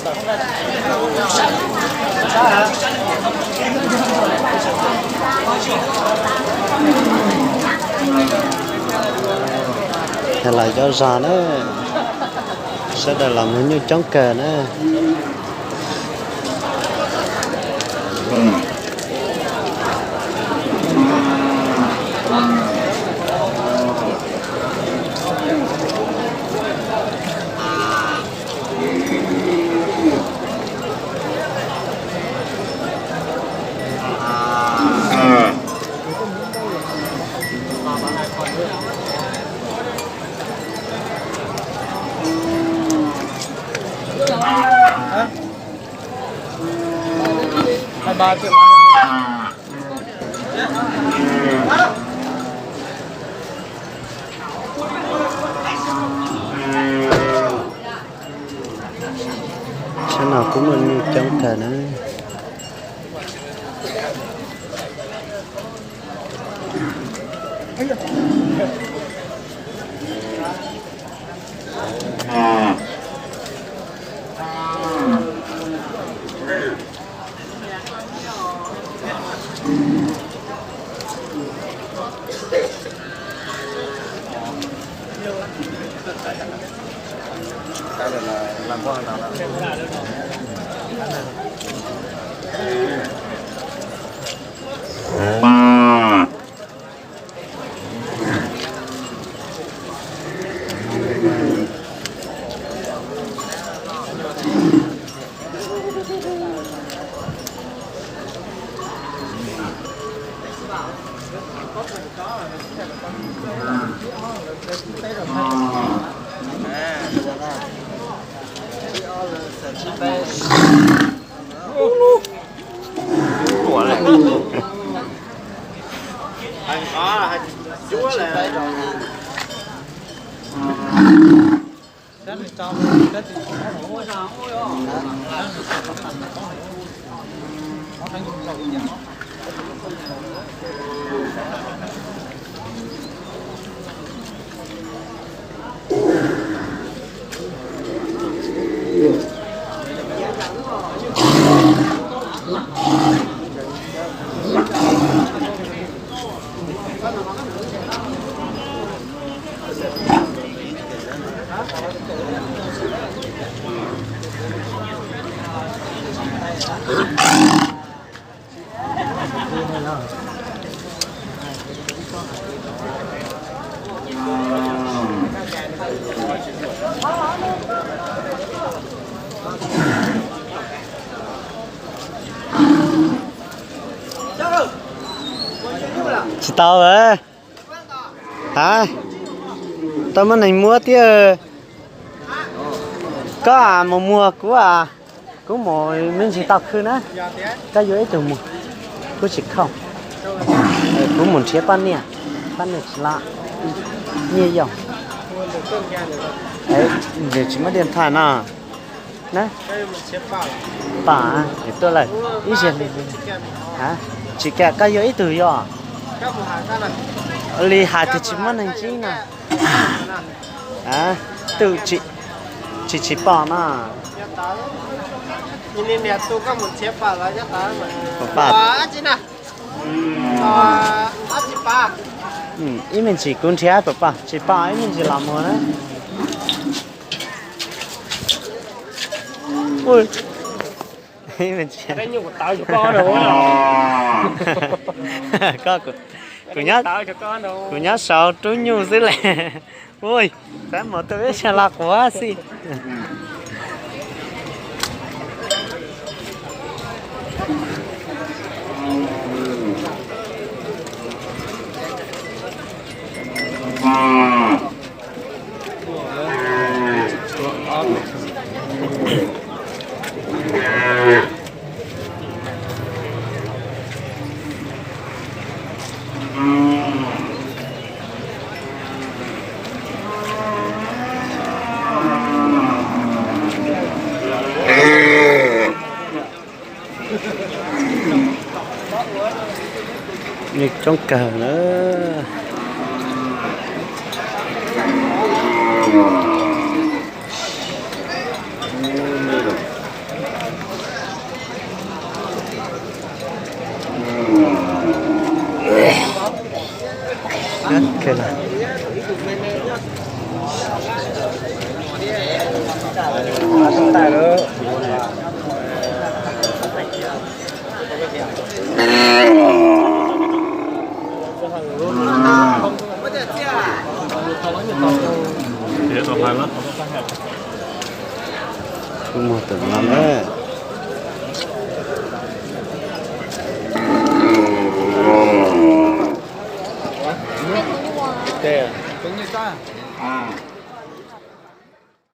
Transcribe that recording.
Los cov zog na, sawv daws los muag nyuj coob kawg na. Sab no kuj muaj nyuj coob kawg na. Tsis tau a. Ha, tau muaj neeg muab thiab. Koj mus muag kuv, kuv mus me ntsis tau khw na. Koj yuav ib tug mus, kuv tsis khauj. Kuv mus nrhiav poj niam, poj niam tsis laj, nyiaj yau. Nws tsis muaj diaj thaj no. Pom, tuaj lawm ib zaug li. Tsis kam, koj yuav ib tug yog li hais tias tsis muaj neeg ntsib no. Twb tsis, tsis pom no. Pom, ib me ntsis kuv nrhiav pom, tsis pom ib me ntsis los mus na. Kuv nyob saum rub nyuj xwb le. Ui, peb mus tuaj ib sab los quav xwb. Nyuj coob kawg na. Khe na. Kuj muag tawm no na.